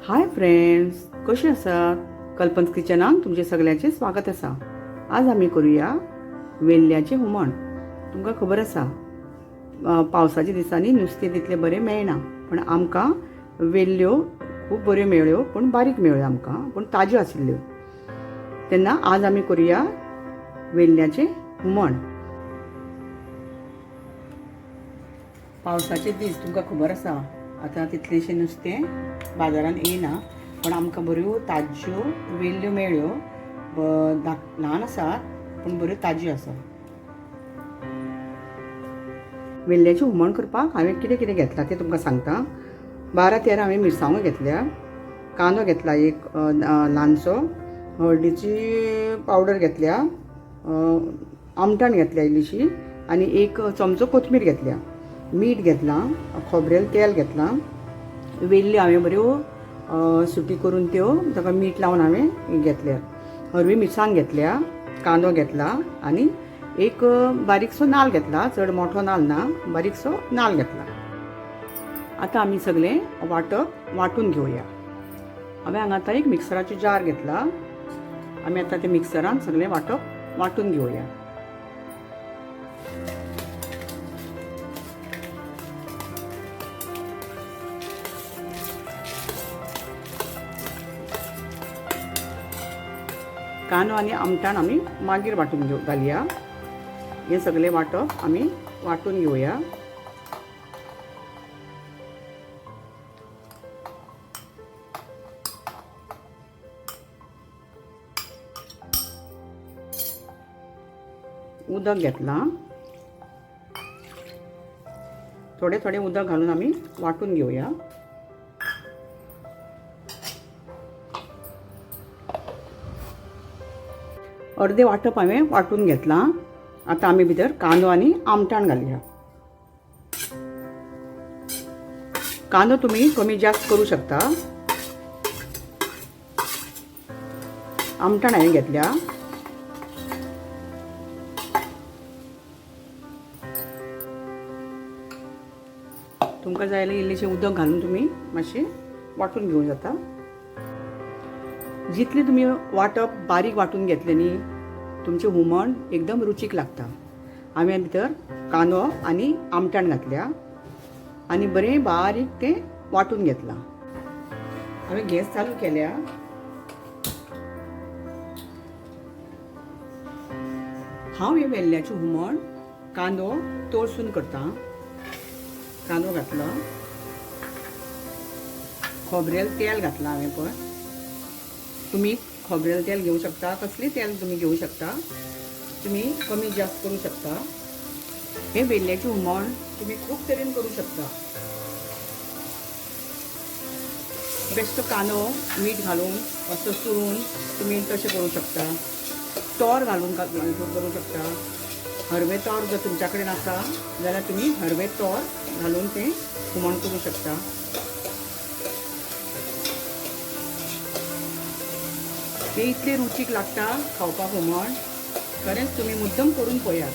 Hi friends, कशें आसात? कल्पन्स किचनान तुमचें सगळ्यांचें स्वागत आसा. आज आमी करुया वेल्ल्याचें हुमण. तुमकां खबर आसा पावसाच्या दिसांनी नुस्तें तितलें बरें मेळना, पूण आमकां वेल्ल्यो खूब बऱ्यो मेळ्ळ्यो, पूण बारीक मेळ्ळ्यो आमकां, पूण ताज्यो आशिल्ल्यो. तेन्ना आज आमी करुया वेल्ल्याचें हुमण. पावसाचे दीस तुमकां खबर आसा, आतां तितलेंशें नुस्तें बाजारान येयना, पूण आमकां बऱ्यो ताज्यो वेल्ल्यो मेळ्ळ्यो. ल्हान आसात पूण बऱ्यो ताज्यो आसा. वेल्ल्याचें हुमण करपाक हांवें कितें कितें घेतलां तें तुमकां सांगता. 12-13 हांवें मिरसांगो घेतल्या, कांदो घेतला एक ल्हानसो, हळदीची पावडर घेतल्या, आमटाण घेतल्या इल्लीशी, आनी एक चमचो कोथमीर घेतल्या, मीठ घेतलां, खोबरेल तेल घेतलां. वेल्ल्यो हांवें बऱ्यो सुटी करून त्यो ताका मीठ लावन हांवें घेतल्या, हरवी मिरसांग घेतल्या, कांदो घेतला आनी एक बारीकसो नाल घेतला, चड मोठो नाल ना, बारीकसो नाल घेतला. आतां आमी सगळें वांटप वांटून घेवया. हांवें हांगा आतां एक मिक्सराचो जार घेतला. आमी आतां ते मिक्सरान सगळें वांटप वांटून घेवया. कांदो आनी आमटाण आमी मागीर वांटून घेव घालया. हें सगळें वांटप आमी वांटून घेवया. उदक घेतलां, थोडें थोडें उदक घालून आमी वांटून घेवया. अर्दे वांटप हांवें वांटून घेतलां. आतां आमी भितर कांदो आनी आमटाण घालया. कांदो तुमी कमी जास्त करूं शकता. आमटाण हांवें घेतल्या. तुमकां जाय जाल्यार इल्लेशें उदक घालून तुमी मातशें वांटून घेवं जाता. जितलें तुमी वांटप बारीक वांटून घेतलें न्ही, तुमचें हुमण एकदम रुचीक लागता. हांवें भितर कांदो आनी आमटाण घातल्या आनी बरें बारीक तें वांटून घेतलां. हांवें गॅस चालू केल्या. हांव हें वेल्ल्याचें हुमण कांदो तळसून करता. कांदो घातलो, खोबरेल तेल घातलां हांवें. पळय, तुमी खोबरेल तेल घेवं शकता, कसलें तेल तुमी घेवं शकता, तुमी कमी जास्त करूं शकता. हें वेल्ल्याचें हुमण तुमी खूब तरेन करूं शकता. बेश्टो कांदो मीठ घालून असो चुरून तुमी तशें करूं शकता. तोर घालून करूं शकता. हरवें तोर जर तुमच्या कडेन आसा जाल्यार तुमी हरवें तोर घालून तें हुमण करूं शकता. तें इतलें रुचीक लागता खावपाक हुमण, खरेंच तुमी मुद्दम करून पळयात.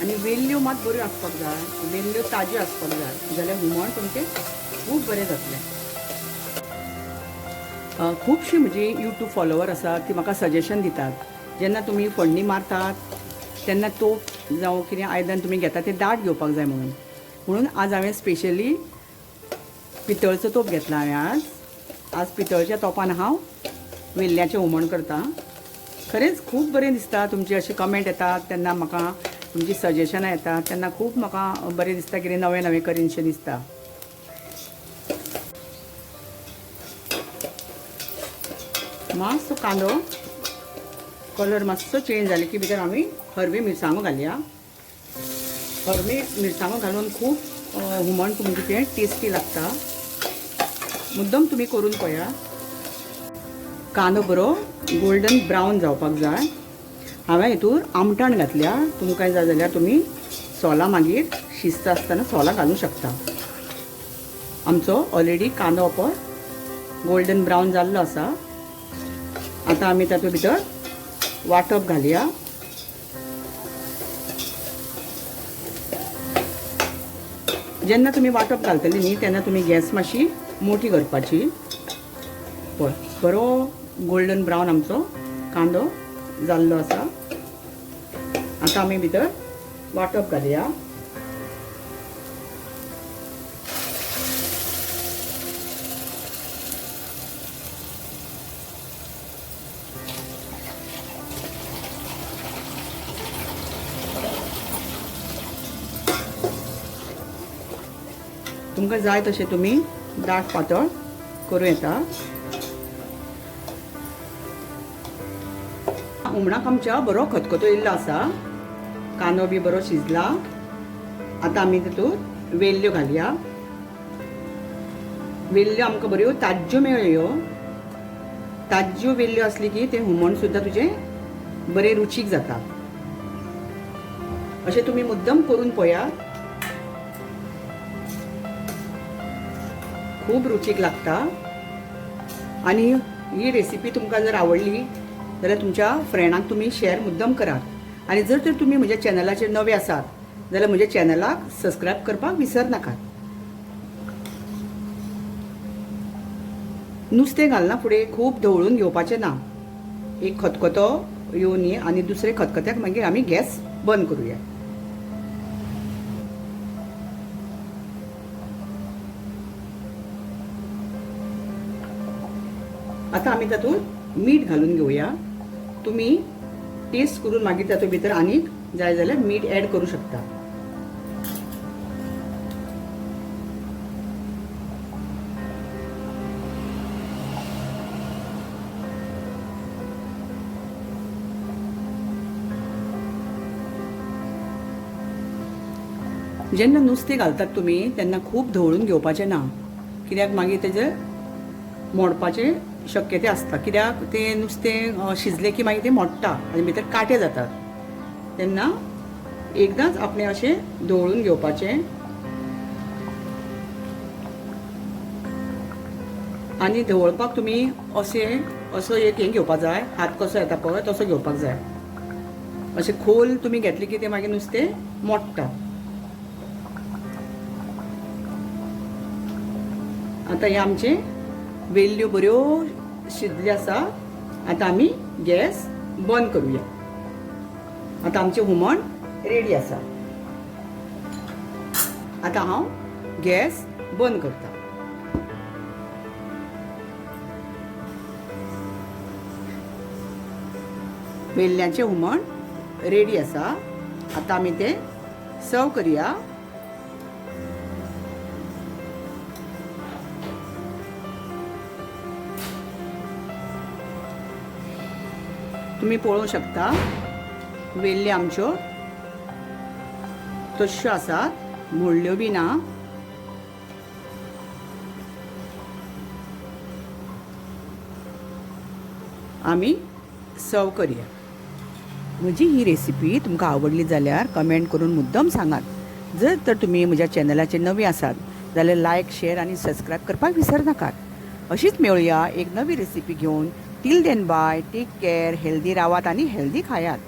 आनी वेल्ल्यो मात बऱ्यो आसपाक जाय, वेल्ल्यो ताज्यो आसपाक जाय, जाल्यार हुमण तुमचें खूब बरें जातलें. खुबशीं म्हजी यूट्यूब फॉलोवर आसात, ती म्हाका सजेशन दितात, जेन्ना तुमी फोडणी मारतात तेन्ना तोप जावं कितें आयदन तुमी घेता तें दाट घेवपाक जाय म्हणून. म्हणून आज हांवें स्पेशली पितळचो तोप घेतला. हांवें आज आज पितळच्या तोपान हांव वेल्ल्याचें हुमण करता. खरेंच खूब बरें दिसता. तुमचे अशे कमेंट येतात तेन्ना म्हाका तुमची सजेशनां येतात तेन्ना खूब म्हाका बरें दिसता, कितें नवें नवें करीनशें दिसता. मातसो कांदो कलर मातसो चेंज जाले की भितर आमी हरवी मिरसांगो घालया. हरवी मिरसांगो घालून खूब हुमण तुमचें तें टेस्टी लागता. मुद्दम तुमी करून पळया. कांदो बरो गोल्डन ब्रावन जावपाक जाय. हांवें हितूर आमटाण घातल्या. तुमकां जाय जाल्यार तुमी सोलां मागीर शिजता आसतना सोलां घालूं शकता. आमचो ऑलरेडी कांदो पळय गोल्डन ब्रावन जाल्लो आसा. आतां आमी तातूंत भितर वांटप घालया. जेन्ना तुमी वांटप घालतली न्ही तेन्ना तुमी गॅस मातशी मोठी करपाची. पळय, बरो गोल्डन ब्रावन आमचो कांदो जाल्लो आसा. आतां आमी भितर वांटप घालया. तुमकां जाय तशें तुमी दाट पातळ करूं येता. हुमणाक आमच्या बरो खतखतो येयल्लो आसा. कांदो बी बरो शिजला. आतां आमी तितूंत वेल्ल्यो घालया. वेल्ल्यो आमकां बऱ्यो ताज्ज्यो मेळ्ळ्यो. ताज्ज्यो वेल्ल्यो आसली की तें हुमण सुद्दां तुजें बरें रुचीक जाता. अशें तुमी मुद्दम करून पळयात, खूब रुचीक लागता. आनी ही रेसिपी तुमकां जर आवडली जाल्यार तुमच्या फ्रेंडांक तुमी शेअर मुद्दम करात. आनी जर तर तुमी म्हज्या चॅनलाचेर नवे आसात जाल्यार म्हज्या चॅनलाक सबस्क्रायब करपाक विसर नाकात. नुस्तें घालना फुडें खूब धवळून घेवपाचें ना. एक खतखतो येवनी आनी दुसरे खतखत्याक मागीर आमी गॅस बंद करुया. आतां आमी तातूंत मीठ घालून घेवया. तुमी टेस्ट करून मागीर तातूंत भितर आनीक जाय जाल्यार मीठ ऍड करूं शकता. जेन्ना नुस्तें घालतात तुमी तेन्ना खूब धवळून घेवपाचें ना, कित्याक मागीर तेजें मोडपाचें शक्यता आसता. कित्याक तें नुस्तें शिजलें की मागीर तें मोडटा आनी भितर कांटे जातात. तेन्ना एकदांच आपणें अशें धवळून घेवपाचें. आनी धवळपाक तुमी अशें असो एक हें घेवपाक जाय, हात कसो येता पळय तसो घेवपाक जाय. अशें खोल तुमी घेतलें की तें मागीर नुस्तें मोडटा. आतां हें आमचें वेल्ल्यो बऱ्यो शिजल्यो आसा. आतां आमी गॅस बंद करुया. आतां आमचें हुमण रेडी आसा. आतां हांव गॅस बंद करता. वेल्ल्यांचें हुमण रेडी आसा. आतां आमी तें सर्व करुया. तुमी पळोवंक शकता वेल्ल्यो आमच्यो तश्यो आसात, मोडल्यो बी ना. आमी सर्व करुया. म्हजी ही रेसिपी तुमकां आवडली जाल्यार कमेंट करून मुद्दम सांगात. जर तर तुमी म्हज्या चॅनलाचेर नवी आसात जाल्यार लायक, शेअर आनी सबस्क्रायब करपाक विसर नाकात. अशीच मेळुया एक नवी रेसिपी घेवन. Till then bye, take care. Healthy रावात आनी हेल्दी खायात.